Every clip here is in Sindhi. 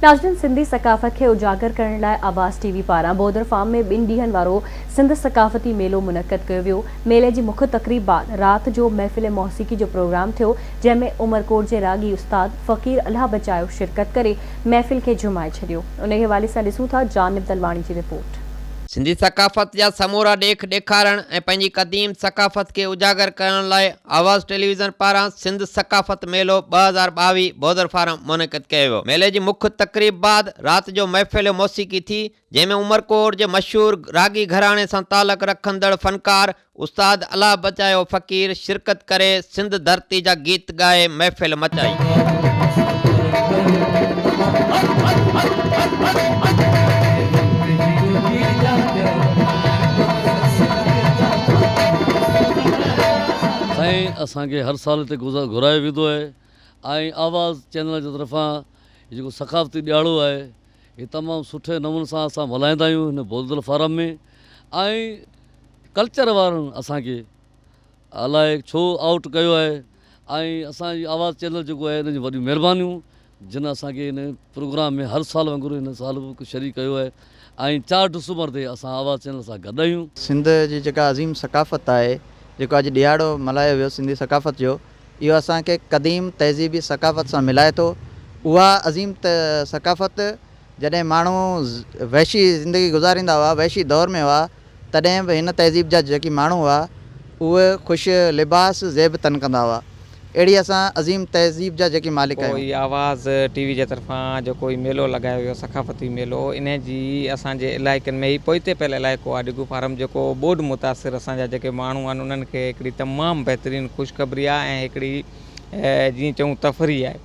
ناظرين سنڌي ثقافت کي اجاگر ڪرڻ لاء آواز ٽي وي پاران بودر فارم ۾ ٻن ڏينهن وارو سنڌ ثقافتي ميلو منعقد ڪيو ويو. ميلي جي مک تقريب بعد رات جو محفل موسيقي جو پروگرام ٿيو جنهن ۾ عمرڪوٽ جي راڳي استاد فقير الهه بچايو شرڪت ڪري محفل کي جهومائي ڇڏيو. انهي حوالي سان ڏسون ٿا جانب دلواڻي جي رپورٽ. سنڌي ثقافت جا سمورا ڏيک ڏيکارڻ ۽ پنهنجي قديم ثقافت کي اجاگر ڪرڻ لاء آواز ٽيليويزن پاران سنڌ ثقافت ميلو 2022 بوزر فارم منعقد ڪيو ويو. ميلي جي مک تقريب بعد رات جو محفل موسيقي ٿي، جنهن ۾ عمرڪوٽ جي مشهور راڳي گهراڻي سان تعلق رکندڙ فنڪار استاد الله بچايو فقير شرڪت ڪري سنڌ ڌرتي جا گيت ڳائي محفل مچائي. سائين اسان کي هر سال هتي گهرايو ويندو آهي ۽ آواز چينل جي طرفان هي جيڪو ثقافتي ڏهاڙو آهي هي تمام سٺي نموني سان اسان ملهائيندا آهيون هن بوزدل فارم ۾ ۽ ڪلچر وارن اسان کي الائي ڇو آئوٽ ڪيو آهي ۽ اسان جي آواز چينل جيڪو آهي ان جون وڏيون مهربانيون جن اسان کي هن پروگرام ۾ هر سال وانگر هن سال به شريڪ ڪيو آهي ۽ 4 ڊسمبر تي اسان آواز چينل سان گڏ آهيون. سنڌ جي جيڪا عظيم ثقافت آهي، جيڪو اڄ ڏهاڙو ملهايو ويو سنڌي ثقافت جو، اهو اسان کي قديم تهذيبي ثقافت سان ملائي ٿو. اها عظيم ثقافت جڏهن ماڻهو وحشي زندگي گذاريندا هئا، وحشي دور ۾ هئا، تڏهن به هن تهذيب جا جيڪي ماڻهو هئا، اهي خوش لباس زيب تن ڪندا هئا. اهڙي اسان عظيم تهذيب جا جيڪي مالڪ پوء آهيون. هي آواز ٽي وي جي طرفان جيڪو هي ميلو لڳايو ويو ثقافتي ميلو انهي جي اسان جي علائقن ۾ هي پوئتي پيل علائقو آهي ڊگهو فارم جيڪو ٻوڏ متاثر اسان جا جيڪي ماڻهو آهن انهن کي هڪڙي تمام بهترين خوشخبري آهي ۽ هڪڙي جيئن چئون تفريح آهي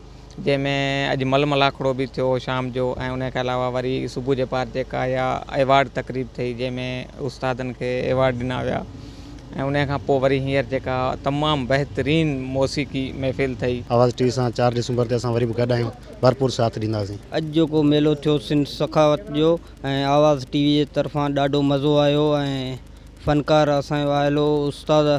جنهن ۾ اڄ مل ملاکڙو به ٿيو شام جو ۽ انهي کان علاوه وري صبح جي پار جيڪا اها ايوارڊ تقريب ٿي جنهن ۾ استادن کي ايوارڊ ڏنا ويا ۽ انهي کان پوء وري هينئر جيڪا تمام بهترين موسيقي محفل ٿي. آواز ٽي وي سان 4 ڊسمبر تي اسان وري به گڏ آهيون ڀرپور ساٿ ڏينداسين. اڄ جيڪو ميلو ٿيو سنڌ سخاوت جو ۽ آواز ٽي وي جي طرفان ڏاڍو مزو آيو ۽ فنڪار اسان جو آيل هو استاد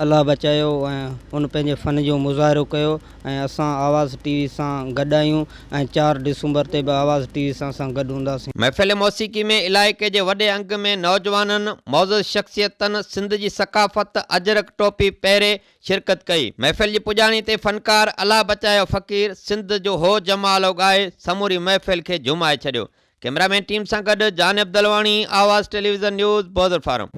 الله بچايو ۽ ان پنهنجي فن جو مظاهرو ڪيو ۽ اسان آواز ٽي وي سان گڏ آهيون ۽ 4 ڊسمبر تي به آواز ٽي وي سان اسان گڏ هونداسين. محفل موسيقي ۾ علائقي جي وڏي انگ ۾ نوجوانن، معزز شخصيتن سنڌ جي ثقافت اجرڪ ٽوپي پهري شرڪت ڪئي. محفل جي پڄاڻي تي فنڪار الله بچايو فقير سنڌ جو هو جمالو ڳائي سموري محفل کي جهومائي ڇڏيو. ڪئميرا مين ٽيم سان گڏ Janib Dalwani, Awaz television news, Bodar farm.